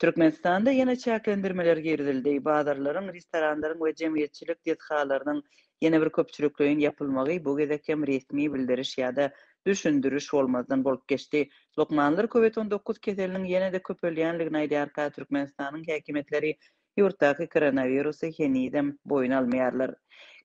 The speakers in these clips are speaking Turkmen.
Türkmenistanda ýene çäklendirmeler girizildi. Bazarlaryň, restoranlaryň we jemgyýetçilik desgalarynyň ýene bir köpçülikleýin ýapylmagy bu gezek hem resmi bildiriş ýa-da düşündiriş bolmazdan bolup geçdi. Lukmanlar Covid 19 keseliniň ýene-de köpelýänligini aýdýarka, Türkmenistanyň häkimiýetleri ýurtdaky koronawirusy henizem boýun almaýarlar.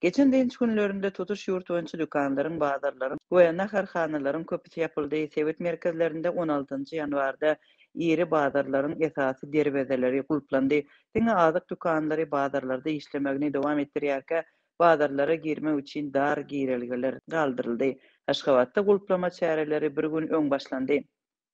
Geçen dynç günlerinde tutuş ýurt boýunça dükanlaryň, bazarlaryň we naharhanalaryň köpüsi ýapyldy, sebit merkezlerinde on altynjy ýanwarda iri bazarlaryň esasy derwezeleri gulplandy. Diňe azyk dükanlary bazarlarda işlemegini dowam etdirýärkä, bazarlara girmek üçin dar girelgeler galdyryldy. Aşgabatda gulplama çäreleri bir gün öň başlandy.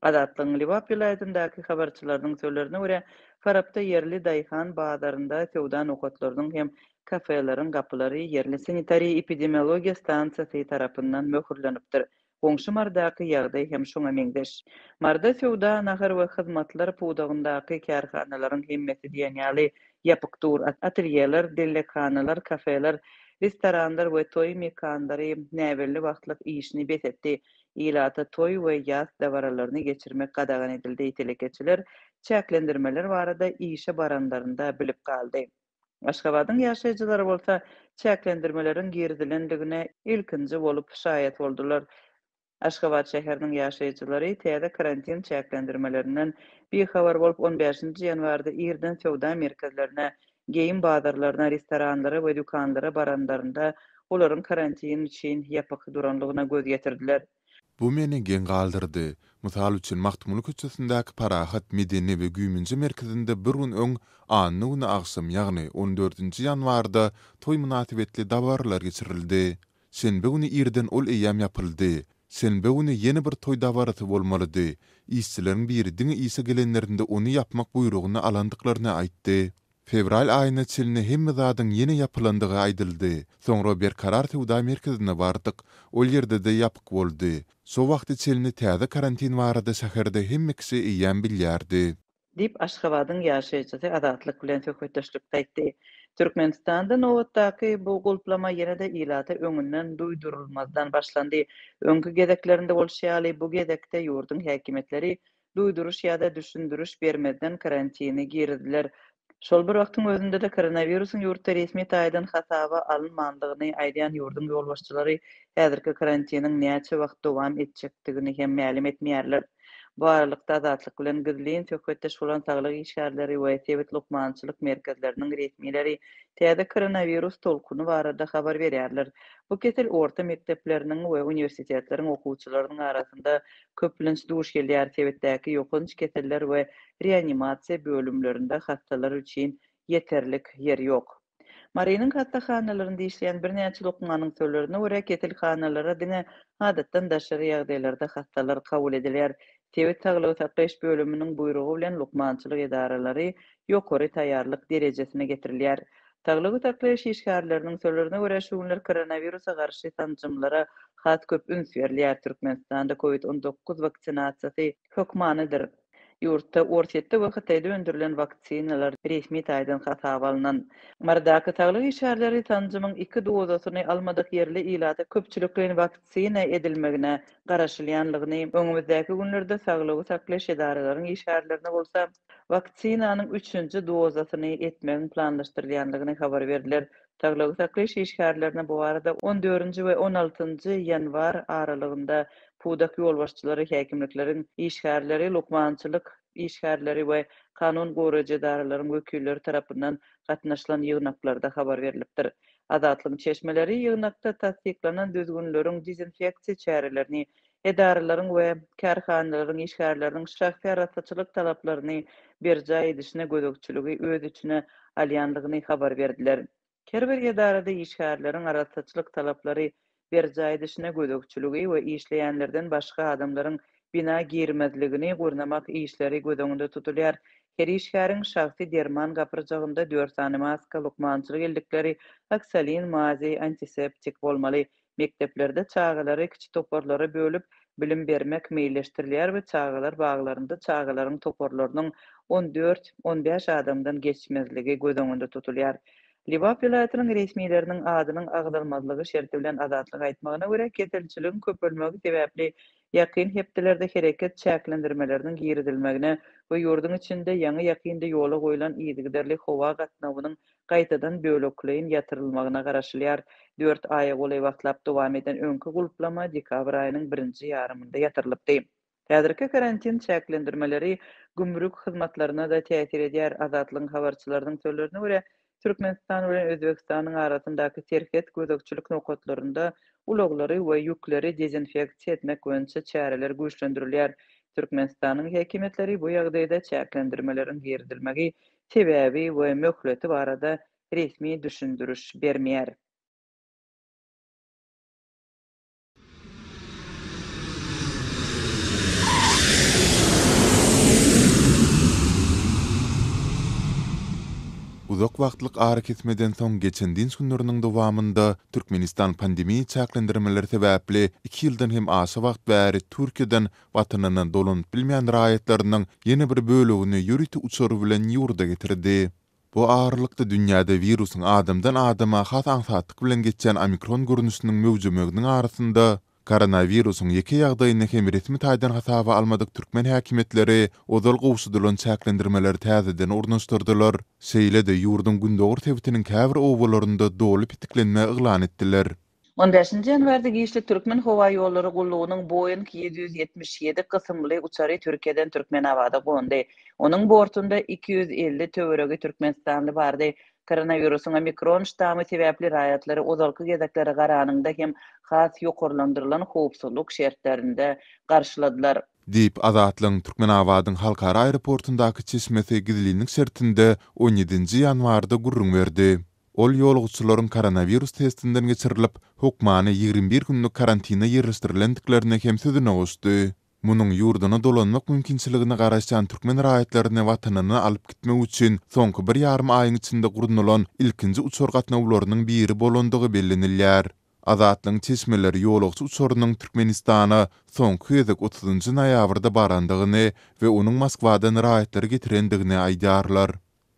Azatlygyň Lebap welaýatyndaky habarçylarynyň sözlerine görä, Farapda ýerli daýhan bazarynda söwda nokatlarynyň hem kafeleriň gapylary ýerli sanitariýa-epidemiologiýa stansiýasy tarapyndan möhürlenipdir. Goňşy Marydaky ýagdaý hem şoňa meňzeş. Maryda söwda, nahar we hyzmatlar pudagyndaky kärhanalaryň hemmesi diýen ýaly ýapyk dur. Atelýeler, dellekhanalar, kafeler, restoranlar we toý mekanlary näbelli wagtlyk işini bes etdi. Ilata toý we ýas dabaralaryny geçirmek gadagan edildi, telekeçiler çäklendirmeler barada işe baranlarynda bilip galdy. Aşgabadyň ýaşaýjylary bolsa çäklendirmeleriň girizilendigine ilkinji bolup şaýat boldular. Aşgabat şäheriniň ýaşaýjylary täze karantin çäklendirmelerinden bihabar bolup, on bäşinji ýanwarda irden söwda merkezlerine, geýim bazarlaryna, restoranlara we dükanlara baranlarynda olaryň karantin üçin ýapyk duranlygyna göz ýetirdiler. Bu meni geň galdyrdy. Mysal üçin, Magtymguly köçesindäki Parahat medeni we güýmenje merkezinde bir gün öň, anna güni agşam, ýagny on dördünji ýanwarda toý mynasybetli dabaralar geçirildi. Şenbe güni irden ol eýýäm ýapyldy. Şenbe güni ýene bir toý dabarasy bolmalydy. Işçileriň biri diňe işe gelenlerinde ony ýapmak buýrugyny alandyklaryny aýtdy. Fewral aýyna çenli hemme zadyň ýene ýapylandygy aýdyldy. Soňra Berkarar söwda merkezine bardyk. Ol ýerde-de ýapyk boldy. Şo wagta çenli täze karantin barada şäherde hemme kişi eýýäm bilýärdi. Diýip, Aşgabadyň ýaşaýjysy Azatlyk bilen söhbetdeşlikde aýtdy. Türkmenistanda nobatdaky bu gulplama ýene-de ilata öňünden duýdurylmazdan başlandy. Öňki gezeklerinde bolşy ýaly, bu gezekde ýurduň häkimiýetleri duýduryş ýa-da düşündiriş bermezden karantini girizdiler. Şol bir wagtyň özünde-de koronawirusyň ýurtda resmi taýdan hasaba alynmandygyny aýdýan ýurduň ýolbaşçylary häzirki karantiniň näçe wagt dowam etjekdigini hem mälim etmeýärler. Bu aralykda, Azatlyk bilen gizlin söhbetdeş bolan saglyk işgärleri we sebit lukmançylyk merkezleriniň resmileri täze koronawirus tolkuny barada habar berýärler. Bu kesel orta mekdepleriniň we uniwersitetleriň okuwçylarynyň arasynda köplenç duş gelýär, sebitdäki ýokanç keseller we reanimasiýa bölümlerinde hassalar üçin ýeterlik ýer ýok. Marynyň hassahanalarynda işleýän birnäçe lukmanyň sözlerine görä, keselhanalara diňe adatdan daşary ýagdaýlarda hassalar kabul edilýär. Sebit saglygy saklaýyş bölüminiň buýrugy bilen lukmançylyk edaralary ýokary taýýarlyk derejesine getirilýär. Saglygy saklaýyş işgärleriniň sözlerine görä, şu günler koronawirusa garşy sanjymlara has köp üns berilýär. Türkmenistanda Covid 19 waksinasiýasy hökmanydyr. Ýurtda Orsýetde we Hytaýda öndürilen waksinalar resmi taýdan hasaba alnan. Marydaky saglyk işgärleri sanjymyň iki dozasyny almadyk ýerli ilata köpçülikleýin waksina edilmegine garaşylýanlygyny, öňümizdäki günlerde saglygy saklaýyş edaralaryň işgärlerine bolsa waksinanyň üçünji dozasyny etmegiň planlaşdyrylýanlygyny habar berdiler. Saglygy saklaýyş işgärlerine bu barada on dördünji we on altynjy ýanwar aralygynda pudak ýolbaşçylary, häkimlikleriň işgärleri, lukmançylyk işgärleri we kanun goraýjy edaralaryň wekilleri tarapyndan gatnaşylan ýygnaklarda habar berlipdir. Azatlygyň çeşmeleri ýygnakda tassyklanan düzgünleriň dezinfeksiýa çärelerini, edaralaryň we kärhanalaryň işgärleriniň şahsy arassaçylyk talaplaryny berjaý edişine gözegçiligi öz içine alýandygyny habar berdiler. Her bir edarada işgärleriň arassaçylyk talaplary berjaý edişine gözegçiligi we işleýänlerden başga adamlaryň bina girmezligini gurnamak işleri göz öňünde tutulýar. Her işgäriň şahsy derman gapyrjagynda dört sany maska, lukmançylyk ellikleri, oksolin mazi, antiseptik bolmaly. Mekdeplerde çagalary kiçi toparlara bölüp, bilim bermek meýilleşdirilýär we çagalar baglarynda çagalaryň toparlarynyň on dört, on bäş adamdan geçmezligi göz öňünde tutulýar. Lebap welaýatynyň resmileriniň adynyň agzalmazlygy şerti bilen Azatlyga aýtmagyna görä, keselçiligiň köpelmegi sebäpli ýakyn hepdelerde hereket çäklendirmeleriniň girizilmegine we ýurduň içinde ýaňy-ýakynda ýola goýlan yzygiderli howa gatnawynyň gaýtadan bölekleýin ýatyrylmagyna garaşylýar. Dört aýa golaý wagtlap dowam eden öňki gulplama dekabr aýynyň birinji ýarymynda ýatyrylypdy. Häzirki karantin çäklendirmeleri gümrük hyzmatlaryna-da täsir edýär. Azatlygyň habarçylarynyň sözlerine görä, Türkmenistan bilen Özbegistanyň arasyndaky serhet gözegçilik nokatlarynda ulaglary we ýükleri dezinfeksiýa etmek boýunça çäreler güýçlendirilýär. Türkmenistanyň häkimiýetleri bu ýagdaýda çäklendirmeleriň girizilmegi sebäbi we möhleti barada resmi düşündiriş bermeýär. Uzak wagtlyk arakesmeden soň geçen dynç günleriniň dowamynda Türkmenistan pandemiýa çäklendirmeleri sebäpli iki ýyldan hem aşa wagt bäri Türkiýeden Watanyna dolanyp bilmeýän raýatlarynyň ýene bir bölegini ýörite uçar bilen ýurda getirdi. Bu aralykda dünýäde wirusyň adamdan adama has aňsatlyk bilen geçýän omikron görnüşiniň möwjemeginiň arasynda, koronawirusyň ýeke ýagdaýyny hem resmi taýdan hasaba almadyk türkmen häkimiýetleri ozal gowşadylan çäklendirmeleri täzeden ornaşdyrdylar, şeýle-de ýurduň gündogar sebitiniň käbir obalarynda doly petiklenme yglan etdiler. On bäşinji ýanwarda giçlik Türkmenhowaýollary gullugynyň Boeing 777 kysymly uçary Türkiýeden Türkmenabada gondy. Onuň bortunda 250 töweregi türkmenistanly bardy. Koronawirusyň omikron ştamy sebäpli raýatlary ozalky gezeklere garanyňda hem has ýokarlandyrylan howpsuzlyk şertlerinde garşyladylar. Diýip, Azatlygyň Türkmenabadyň halkara aeroportundaky çeşmesi gizlinlik şertinde on ýedinji ýanwarda gürrüň berdi. Ol ýolagçylaryň koronawirus testinden geçirilip, hökmany 21 günlük karantine ýerleşdirilendiklerini hem sözüne goşdy. Munuň ýurduna dolanmak mümkinçiligine garaşýan türkmen raýatlaryny watanyna alyp gitmek üçin soňky bir ýarym aýyň içinde gurnalan ilkinji uçar gatnawlarynyň biri bolandygy bellenilýär. Azatlygyň çeşmeleri ýolagçy uçarynyň Türkmenistana soňky gezek otuzynjy noýabrda barandygyny we onuň Moskwadan raýatlary getirendigini aýdýarlar.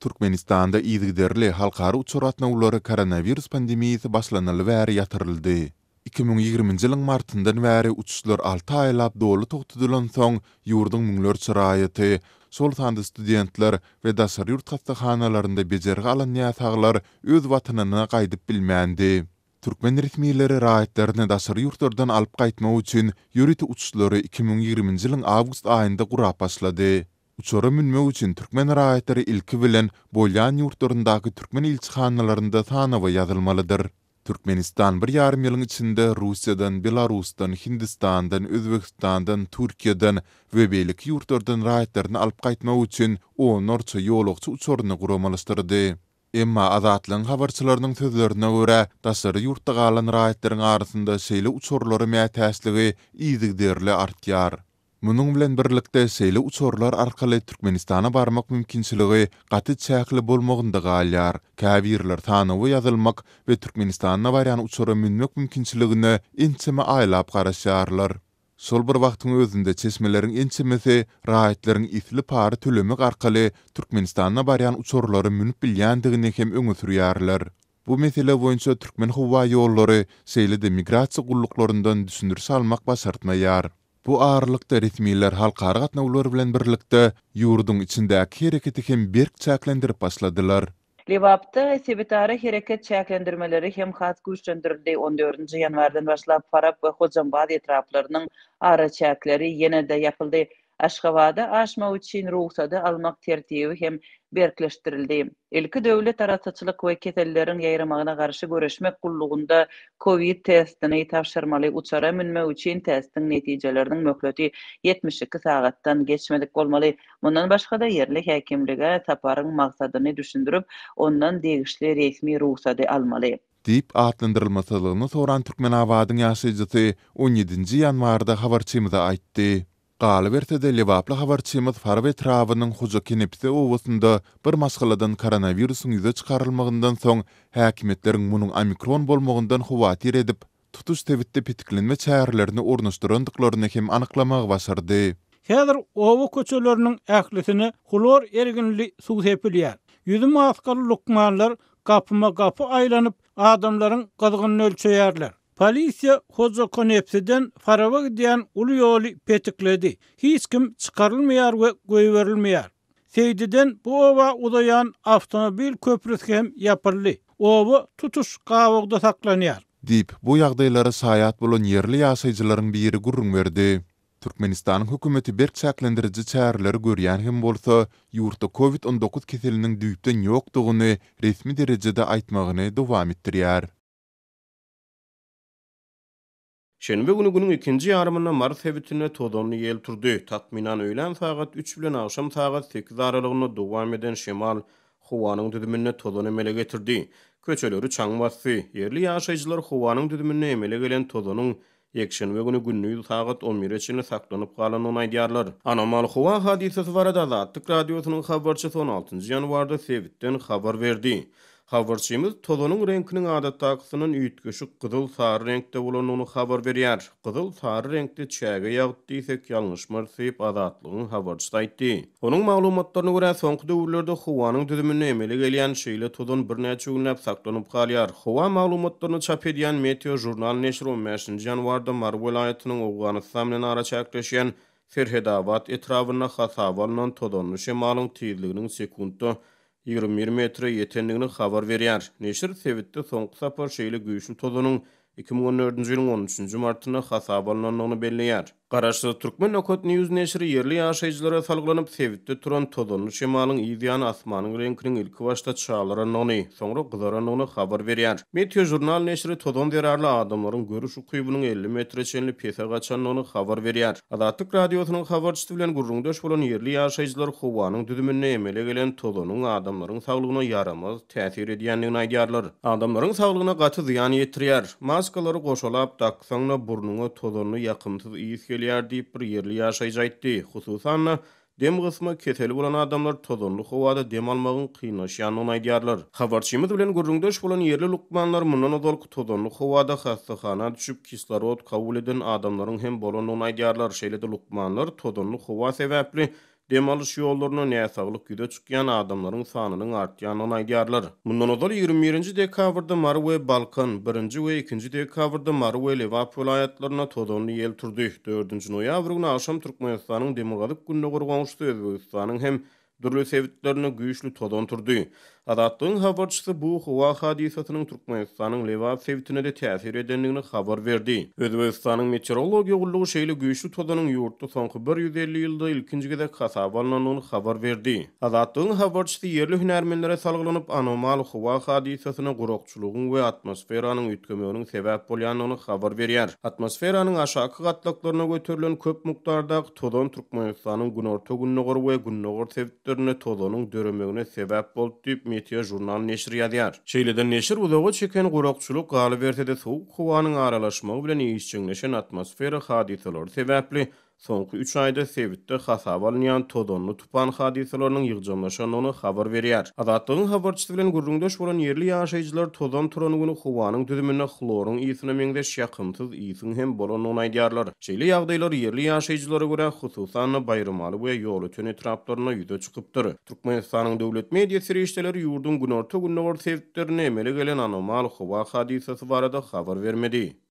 Türkmenistanda yzygiderli halkara uçar gatnawlary koronawirus pandemiýasy başlanaly bäri ýatyryldy. 2020-nji ýylyň martyndan bäri uçuşlar alty aýlap doly togtadylansoň, ýurduň müňlerçe raýaty, şol sanda studentler we daşary ýurt hassahanalarynda bejergi alan näsaglar öz watanyna gaýdyp bilmändi. Türkmen resmileri raýatlaryny daşary ýurtlardan alyp gaýtmak üçin ýörite uçuşlary 2020-nji ýylyň awgust aýynda gurap başlady. Uçara münmek üçin türkmen raýatlary ilki bilen bolýan ýurtlaryndaky türkmen ilçihanalarynda sanawa ýazylmalydyr. Türkmenistan bir ýarym ýylyň içinde Russiýadan, Belarusdan, Hindistandan, Özbegistandan, Türkiýeden we beýleki ýurtlardan raýatlaryny alyp gaýtmak üçin onlarça ýolagçy uçaryny guramalaşdyrdy. Emma Azatlygyň habarçylarynyň sözlerine görä, daşary ýurtda galan raýatlaryň arasynda şeýle uçarlara mätäçligi yzygiderli artýar. Munuň bilen birlikde, şeýle uçarlar arkaly Türkmenistana barmak mümkinçiligi gaty çäkli bolmagynda galýar. Käbirler sanawa ýazylmak we Türkmenistana barýan uçara münmek mümkinçiligine ençeme aýlap garaşýarlar. Şol bir wagtyň özünde çeşmeleriň ençemesi raýatlaryň esli para tölemek arkaly Türkmenistana barýan uçarlara münüp bilýändigini hem öňe sürýärler. Bu mesele boýunça Türkmenhowaýollary, şeýle-de migrasiýa gulluklaryndan düşündiriş almak başartmaýar. Bu aralykda resmiler halkara gatnawlar bilen birlikde, ýurduň içindäki hereketi hem berk çäklendirip başladylar. Lebapda sebitara hereket çäklendirmeleri hem has güýçlendirildi. On dördünji ýanwardan başlap Farap we Hojambaz etraplarynyň araçäkleri ýene-de ýapyldy. Aşgabada aşmak üçin rugsady almak tertibi hem berkleşdirildi. Ilki Döwlet arassaçylyk we keselleriň ýaýramagyna garşy göreşmek gullugynda kowid testini tabşyrmaly, uçara münmek üçin testiň netijeleriniň möhleti 72 sagatdan geçmedik bolmaly. Mundan başga-da, ýerli häkimlige saparyň maksadyny düşündirip, ondan degişli resmi rugsady almaly. Diýip, atlandyrylmasyzlygyny soran Türkmenabadyň ýaşaýjysy on ýedinji ýanwarda habarçymyza aýtdy. Galyberse-de, lebaply habarçymyz Farap etrabynyň Hojakenepse obasynda bir maşgaladan koronawirusyň ýüze çykarylmagyndan soň, häkimiýetleriň munuň omikron bolmagyndan howatyr edip, tutuş sebitde petiklenme çärelerini ornaşdyrandyklaryny hem anyklamagy başardy. Häzir oba köçeleriniň ählisine hlor erginli suw sepilýär. Ýüzi maskaly lukmanlar. gapyma-gapy aýlanyp, adamlaryň gyzgynyny ölçeýärler. Polisiýa Hojakonepsiden Faraba gidýän uly ýoly petikledi. Hiç kim çykarylmaýar we goýberilmeýär. Seýdiden bu oba uzaýan awtomobil köprüsi hem ýapyldy. Oba tutuş gabawda saklanýar. Diýip, bu ýagdaýlara şaýat bolan ýerli ýaşaýjylaryň biri gürrüň berdi. Türkmenistanyň hökümeti berk çäklendiriji çäreleri görýän hem bolsa, ýurtda Covid 19 keseliniň düýpden ýokdugyny resmi derejede aýtmagyny dowam etdirýär. Şenbe güni günüň ikinji ýarymynda Mary sebitinde tozanly ýel turdy. Takmynan öýlän sagat üç bilen agşam sagat sekiz aralygynda dowam eden şemal howanyň düzüminde tozan emele getirdi. Köçeleri çaň basdy. Ýerli ýaşaýjylar howanyň düzüminde emele gelen tozanyň ýekşenbe güni gündiz sagat on bire çenli saklanyp galandygyny aýdýarlar. Anomal howa hadysasy barada Azatlyk Radiosynyň habarçysy on altynjy ýanwarda sebitden habar berdi. Habarçymyz tozanyň reňkiniň adatdakysyndan üýtgeşik gyzyl-sary reňkde bolandygyny habar berýär. Gyzyl-sary reňkde çäge ýagdy diýsek ýalňyşmarys diýip, Azatlygyň habarçysy aýtdy. Onuň maglumatlaryna görä, soňky döwürlerde howanyň düzüminde emele gelýän şeýle tozan birnäçe günläp saklanyp galýar. Howa maglumatlaryny çap edýän Meteo Žurnal neşiri on bäşinji ýanwarda Mary welaýatynyň Owganystan bilen araçäkleşýän Serhedabat etrabynda hasaba alnan tozanly şemalyň tizliginiň sekuntda 21 metre ýetendigini habar berýär. Neşir sebitde soňky sapar şeýle güýçli tozanyň 2014-nji ýylyň on üçünji martynda hasaba alnandygyny belleýär. Garaşsyz Türkmen Nokat News neşiri ýerli ýaşaýjylara salgylanyp, sebitde turan tozanly şemalyň yz ýany asmanyň reňkiniň ilkibaşda çalarandygyny, soňra gyzarandygyny habar berýär. Meteožurnal neşiri tozan zerarly adamlaryň görüş ukybynyň 50 metre çenli pese gaçandygyny habar berýär. Azatlyk Radiosynyň habarçysy bilen gürrüňdeş bolan ýerli ýaşaýjylar howanyň düzüminde emele gelen tozanyň adamlaryň saglygyna ýaramaz täsir edýändigini aýdýarlar. Adamlaryň saglygyna gaty zyýan ýetirýär. Maskalary goşalap daksaň-da burnuňa tozanly ýakymsyz ys gelýär diýip, bir ýerli ýaşaýjy aýtdy. Hususan-da, Dem gysma keseli bolan adamlar tozanly howada dem almagyň kynlaşýandygyny aýdýarlar. Habarçymyz bilen gürrüňdeş bolan ýerli lukmanlar mundan ozalky tozanly howada hassahana düşüp, kislorod kabul eden adamlaryň hem bolandygyny aýdýarlar. Şeýle-de lukmanlar tozanly howa sebäpli dem alyş ýollarynda näsaglyk ýüze çykýan adamlaryň sanynyň artýandygyny aýdýarlar. Mundan ozal 21-nji dekabrda Mary we Balkan, birinji we ikinji dekabrda Mary we Lebap welaýatlarynda tozanly ýel turdy. Dördünji noýabr güni agşam Türkmenistanyň demirgazyk-gündogar goňşusy Özbegistanyň hem dürli sebitlerinde güýçli tozan turdy. Azatlygyň habarçysy bu howa hadysasynyň Türkmenistanyň Lebap sebitine-de täsir edendigini habar berdi. Özbegistanyň Meteorologiýa gullugy şeýle güýçli tozanyň ýurtda soňky 150 ýylda ilkinji gezek hasaba alnandygyny habar berdi. Azatlygyň habarçysy ýerli hünärmenlere salgylanyp, anomal howa hadysasyna gurakçylygyň we atmosferanyň üýtgemeginiň sebäp bolýandygyny habar berýär. Atmosferanyň aşaky gatlaklaryna göterilen köp mukdardaky tozan Türkmenistanyň günorta-gündogar we gündogar sebitlerinde tozanyň döremegine sebäp boldy diýip, Meteožurnal neşiri ýazýar. Şeýle-de neşir uzaga çeken gurakçylyk, galyberse-de sowuk howanyň aralaşmagy bilen işjeňleşen atmosfera hadysalary sebäpli Soňky üç aýda sebitde hasaba alynýan tozanly tupan hadysalarynyň ýygjamlaşandygyny habar berýär. Azatlygyň habarçysy bilen gürrüňdeş bolan ýerli ýaşaýjylar tozan turan güni howanyň düzüminde hloryň ysyna meňzeş ýakymsyz ysyň hem bolandygyny aýdýarlar. Şeýle ýagdaýlar ýerli ýaşaýjylara görä, hususan-da, Baýramaly we Ýolöten etraplarynda ýüze çykypdyr. Türkmenistanyň döwlet media serişdeleri ýurduň günorta-gündogar sebitlerinde emele gelen anomal howa hadysasy barada habar bermedi.